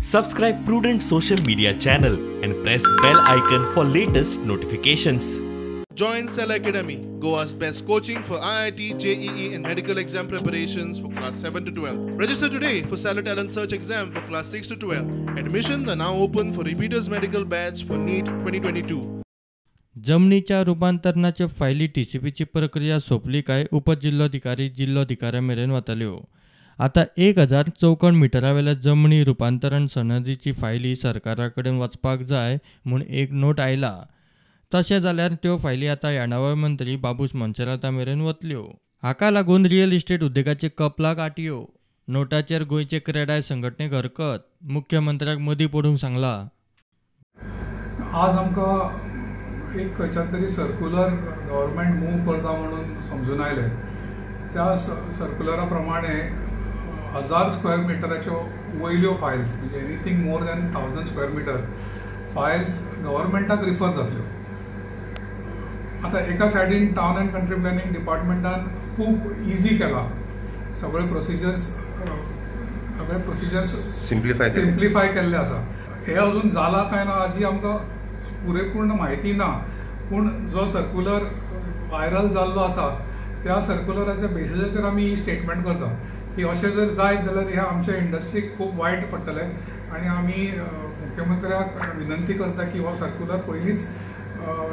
Subscribe Prudent social media channel and press bell icon for latest notifications. Join Cell Academy, Goa's best coaching for IIT, JEE and medical exam preparations for class 7 to 12. Register today for Stellar Talent Search exam for class 6 to 12. Admissions are now open for repeaters medical batch for NEET 2022. जमनीच्या रुपांतरणाच्यो फायली टीसीपीची प्रक्रिया सोंपली काय उपजिल्लोधिकारी जिल्लोधिकाऱ्या मेरेन वताल्यो. आतां 1000 चौखण मिटरावेल्या जमनी रुपांतरण सनदीची फायली सरकारा कडेन वचपाक जाय म्हूण एक नोट आयला. तशें जाल्यार त्यो फायली आतां येणावळ मंत्री बाबूश मोन्सेराता मेरेन वतल्यो. हाका लागून रियल इस्टेट उद्देगाचे कपलाक आटयो. नोटाचेर गोंयचे क्रेडाय संघटनेक हरकत, मुख्यमंत्र्याक मदीं पडूंक सांगला. आज आमकां एक खंयच्यान तरी सर्कुलर गव्हर्मेंट मूव करता म्हणून समजून आयलें. त्या सर्कुलरा प्रमाणे 1000 स्क्वेअर मिटराच्यो वयल्यो फायल्स, म्हणजे anything more than 1000 square meter files गव्हर्मेंटाक refer जातल्यो. आतां एका सायडीन टावन अँड कंट्री प्लॅनिंग डिपार्टमेंटान खूब इजी केला, सगळे प्रोसिजर्स सिम्प्लिफाय केल्ले आसा. हे अजून जाला काय ना हाजी आमकां पुरेपूर्ण म्हायती ना, पूण जो सर्कुलर व्हायरल जाल्लो आसा त्या सर्कुलराच्या बेसिसाचेर आमी ही स्टेटमेंट करता की अशें जर जायत जाल्यार ह्या आमच्या इंडस्ट्रीक खूब वायट पडटलें आनी आमी मुख्यमंत्र्याक विनंती करता की हो सर्कुलर पयलींच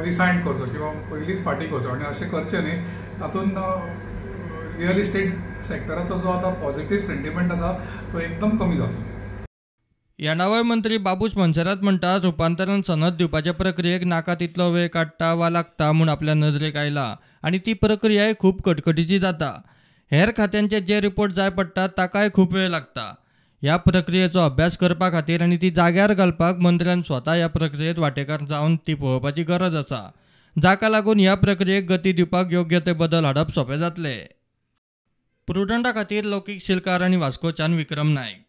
रिसायन करचो किंवा पयलींच फाटीं करचो आनी अशें करचें न्ही. तातूंत रियल इस्टेट सेक्टराचो जो आतां पॉझिटीव सेंटिमेंट आसा तो एकदम कमी जातलो. येणावळ मंत्री बाबूश मोन्सेरात म्हणटा, रुपांतरण सनद दिवपाचे प्रक्रियेक नाका तितलो वेळ काडटा वा लागता म्हूण आपल्या नदरेक आयला आनी ती प्रक्रियाय खूब कटकटीची जाता. हेर खात्यांचे जे रिपोर्ट जाय पडटात ताकाय खूब वेळ लागता. ह्या प्रक्रियेचो अभ्यास करपा खातीर आनी ती जाग्यार घालपाक मंत्र्यान स्वता ह्या प्रक्रियेत वांटेकार जावन ती पळोवपाची गरज आसा, जाका लागून ह्या प्रक्रियेक गती दिवपाक योग्य ते बदल हाडप सोंपें जातलें. प्रुडंटा खातीर लौकीक शिलकार आनी वास्कोच्यान विक्रम नायक.